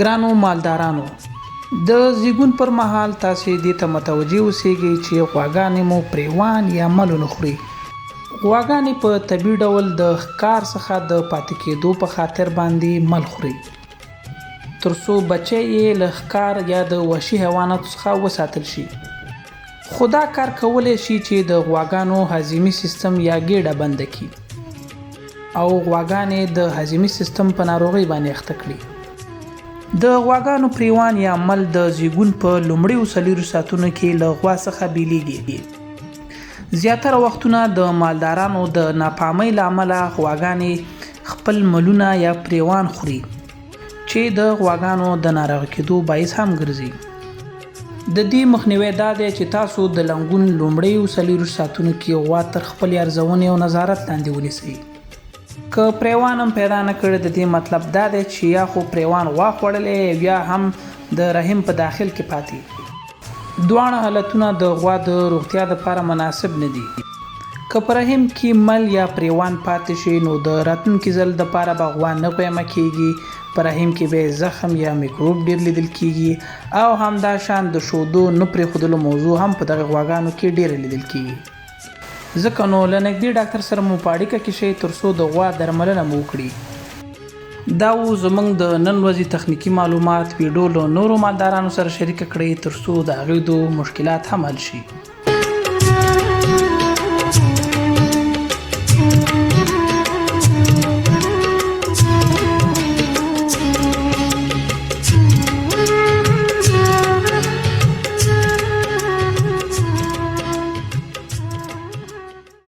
ګرانو مالدارانو! د زیږون پر مهال تاسې دې ته متوجه اوسیږئ چې غواګانې مو پریوان یا مل ونه خوري. غواګانې په طبیعي ډول د ښکار څخه د پاتې کیدو په خاطر باندې مل خوري تر څو بچی یې له ښکار یا د وحشي حیواناتو څخه وساتل شي. خو دا کار کولی شي چې د غواګانو هاضمي سیستم یا ګیډه بنده کړي او غواګانې د هاضمي سیستم په ناروغۍ باندې اخته کړي. د غواګانو پریوان یا مل د زیږون په لومړیو 24 ساعتونو کې له غوا څخه بیلیږي. زیاتره وختونه د مالدارانو د ناپامۍ له امله غواګانې خپل ملونه یا پریوان خوري چې د غواګانو د ناروغ کېدو باعث هم ګرځي. د دې مخنیوی دا دی چې تاسو د لنګون لومړیو 24 ساعتونو کې غوا تر خپلې ارزونې او نظارت لاندې ونیسئ. که پریوان هم پیدا نه کړ، د دې مطلب دا دی چې یا خو پریوان غوا خوړلی او یا هم د رحم په داخل کې پاتې. دواړه حالتونه د غوا د روغتیا لپاره مناسب نه دي. که په رحم کې مل یا پریوان پاتې شي نو د راتلونکي ځل لپاره به غوا نه غویمه کیږي، په رحم کې به یې زخم یا میکروب ډیر لیدل کیږي او همدا شان د شودو نه پریښودلو موضوع هم په دغه غواګانو کې ډیره لیدل کیږي. ځکه نو له نږدې ډاکتر سره مو په اړیکه کې شئ تر څو د غوا درملنه مو وکړي. دا وو زموږ د نن ورځې تخنیکي معلومات. ویډیو له نورو مالدارانو سره شریکه کړئ تر څو د هغوی د مشکلات هم حل شي.